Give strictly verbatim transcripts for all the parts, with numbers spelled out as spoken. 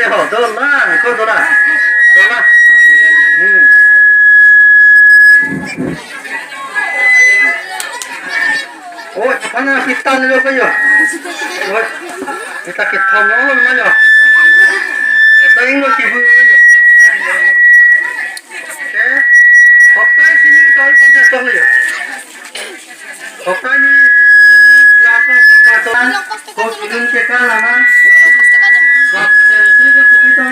Ho, dola, ko dola. Dola. Hmm. Oh, mana kita ni lo kayo. Oh, kita kita no mana. Kita ingin sibuk. Eh, hotai sini kita akan jatuh ya. Hotai ni kelas satu, ko student ke kan lama. Waktu itu kita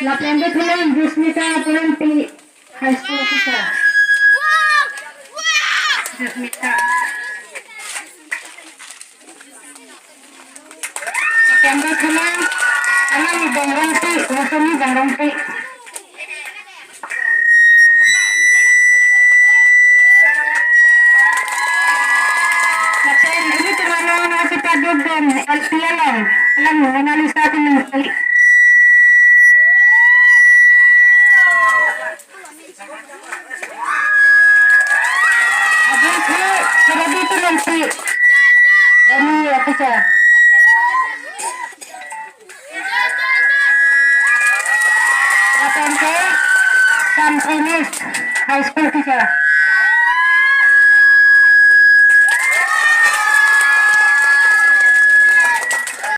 Lapen dothulang Jusmita Polanpi, High School Officer. Jusmita. Lapen dothulang Anang Bongrongpi, Rosoni Bongrongpi. Lapen ilitum along nangkepadukdun L P along, alang Mona Lisa Timungkali. Abang si Surabhi Timungkali. Ini officer. Lapen ke San Ernest High School teacher.